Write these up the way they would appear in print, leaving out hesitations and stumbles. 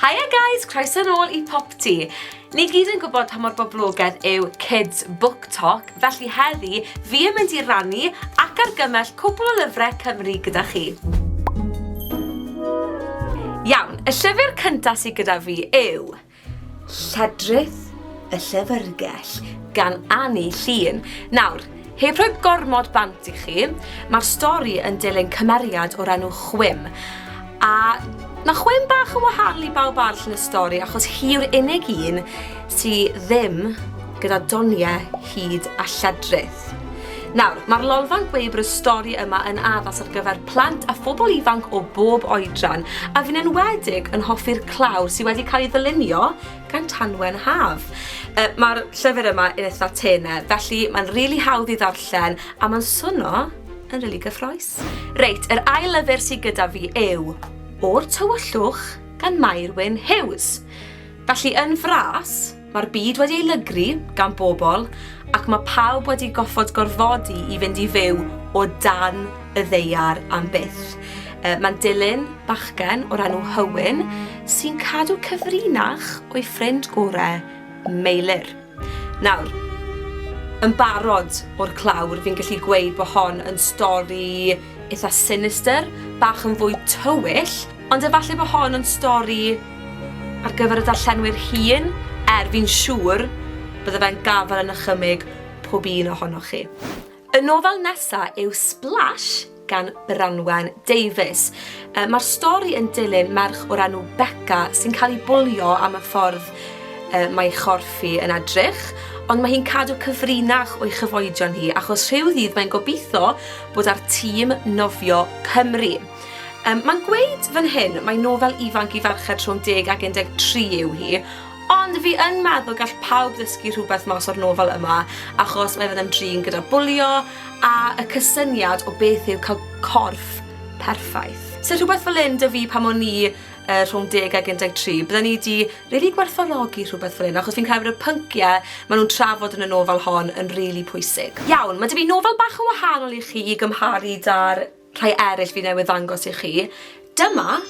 Hiya guys, croeso nôl i Popty. Ni gyd yn gwybod pa mor boblogaidd yw Kids Book Talk, felly heddi fi yn mynd i rannu ac argymell cwpl o lyfrau Cymru gyda chi. Iawn, y llyfr cyntaf sydd gyda fi yw Lledrith y Llyfrgell gan Anni Llŷn. Nawr, heb rhoi gormod bant i chi, mae'r stori yn dilyn cymeriad o'r enw Chwim. A mae Chwim bach yn wahanol i bawb arall yn y stori achos hi yw'r unig un sy ddim gyda doniau hud a lledrith. Nawr, mae'r Lolfa'n gweud bod y stori yma yn addas ar gyfer plant a phobl ifanc o bob oedran, a fi'n enwedig yn hoffi'r clawr sydd wedi cael ei ddylunio gan Tanwen Haf. Uh, mae'r llyfr yma yn eitha tene, felly mae'n rili really hawdd i ddarllen a mae'n swno yn rili really gyffroes. Reit, yr ail lyfr sydd gyda fi yw O'r Tywyllwch gan Mairwyn Hughes. Felly yn fras, Mae'r byd wedi ei lygru gan bobl ac mae pawb wedi goffod gorfodi i fynd i fyw o dan y ddaear am byth. Mae'n dilyn bachgen o'r enw Hywyn sy'n cadw cyfrinach o'i ffrind gore, Meilir. Nawr, yn barod o'r clawr fi'n gallu gweud bod hon yn stori eitha sinister, bach yn fwy tywyll, ond efallai bod hon yn stori ar gyfer y darllenwyr hŷn, er fi'n siŵr bydde fe'n gafael yn nychymyg pob un ohonoch chi. Y nofel nesa yw Splash gan Branwen Davies. Mae'r stori yn dilyn merch o'r enw Beca sy'n cael ei bwlio am y ffordd mae ei chorff hi yn edrych, ond mae hi'n cadw cyfrinach o'i chyfoedion hi achos rhyw ddydd mae'n gobeithio bod ar tîm nofio Cymru. Yym, mae'n gweud fan hyn, mae nofel ifanc i ferched rhwng 10 ac 13 yw hi, ond fi yn meddwl gall pawb ddysgu rhywbeth mas o'r nofel yma, achos mae fe'n ymdrin gyda bwlio a y cysyniad o beth yw cael corff perffaith. Se rhywbeth fel hyn 'da fi pan o'n i uh, rhwng 10 ac 13, bydden ni 'di rili gwerthfawrogi rhywbeth fel hyn, achos fi'n credu bod y pynciau maen nhw'n trafod yn y nofel hon yn rili pwysig. Iawn, mae 'da fi nofel bach yn wahanol i chi i gymharu 'da'r rhai eraill fi newydd ddangos i chi. Dyma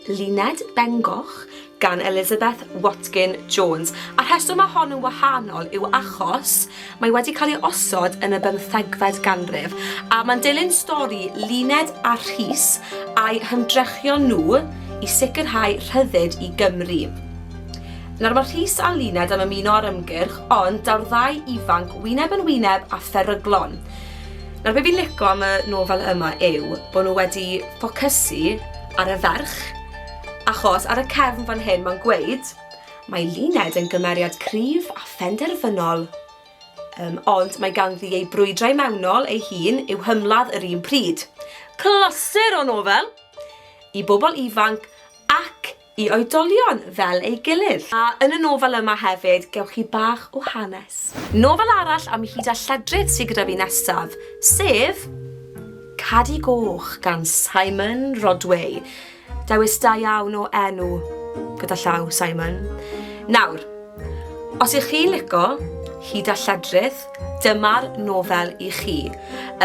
Luned Bengoch gan Elizabeth Watkin Jones. A'r rheswm mae hon yn wahanol yw achos mae wedi cael ei osod yn y bymthegfed ganrif a mae'n dilyn stori Luned a Rhys a'i hymdrechion nhw i sicrhau rhyddid i Gymru. Nawr mae Rhys a Luned am ymuno â'r ymgyrch ond daw'r ddau ifanc wyneb yn wyneb â pheryglon. Nawr be fi'n lico am y nofel yma yw bod nhw wedi ffocysu ar y ferch, achos ar y cefn fan hyn mae'n gweud mae Luned yn gymeriad cryf a phenderfynol, um, ond mae ganddi ei brwydrau mewnol ei hun i'w hymladd yr un pryd. Clasur o nofel! I bobl ifanc ac i oedolion fel ei gilydd. A yn y nofel yma hefyd, gewch chi bach o hanes. Nofel arall am hud a lledrith sydd gyda fi nesaf, sef Cadi Goch gan Simon Rodway. Dewis da iawn o enw gyda llaw, Simon. Nawr, os ych chi'n lico hud a lledrith, dyma'r nofel i chi.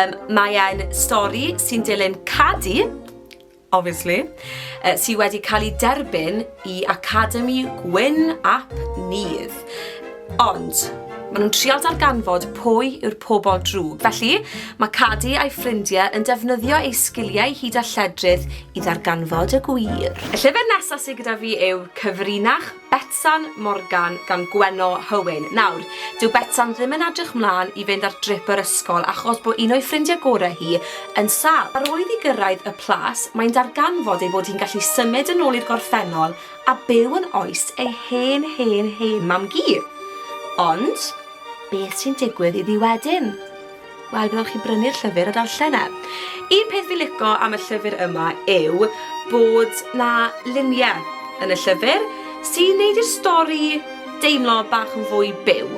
Um, mae e'n stori sy'n dilyn Cadi, obviously, uh, sydd wedi cael ei derbyn i Academi Gwyn ap Nudd. Ond, maen nhw'n trial darganfod pwy yw'r pobl drwg. Felly, mae Cadi a'i ffrindiau yn defnyddio eu sgiliau hyd a lledrith i ddarganfod y gwir. Y llyfr nesaf sydd gyda fi yw Cyfrinach Betsan Morgan gan Gwenno Hywyn. Nawr, dyw Betsan ddim yn edrych mlaen i fynd ar drip yr ysgol achos bod un o'i ffrindiau gorau hi yn sâl. Ar ôl iddi gyrraedd y plas, mae'n darganfod ei bod hi'n gallu symud yn ôl i'r gorffennol a byw yn oes ei hen hen hen mam-gu. Ond, beth sy'n digwydd iddi wedyn? Wel, bydd chi brynu'r llyfr a darllen e. Un peth fi lico am y llyfr yma yw bod 'na luniau yn y llyfr sy'n neud i'r stori deimlo bach yn fwy byw.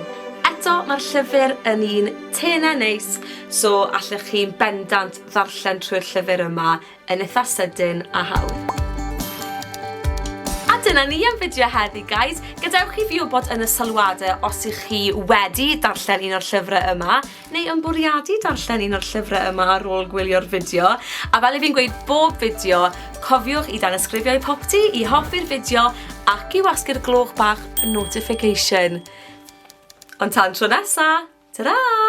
Eto, mae'r llyfr yn un tenau neis, so allech chi'n bendant ddarllen trwy'r llyfr yma yn itha sydyn a hawdd. A dyna ni am fideo heddi guys. Gadewch i fi wybod yn y sylwadau os ych chi wedi darllen un o'r llyfrau yma, neu yn bwriadu darllen un o'r llyfrau yma ar ôl gwylio'r fideo. A fel i fi'n gweud bob fideo, cofiwch i danysgrifio i Popty, i hoffi'r fideo, ac i wasgu'r gloch bach notification. Ond tan tro nesa, ta-ra!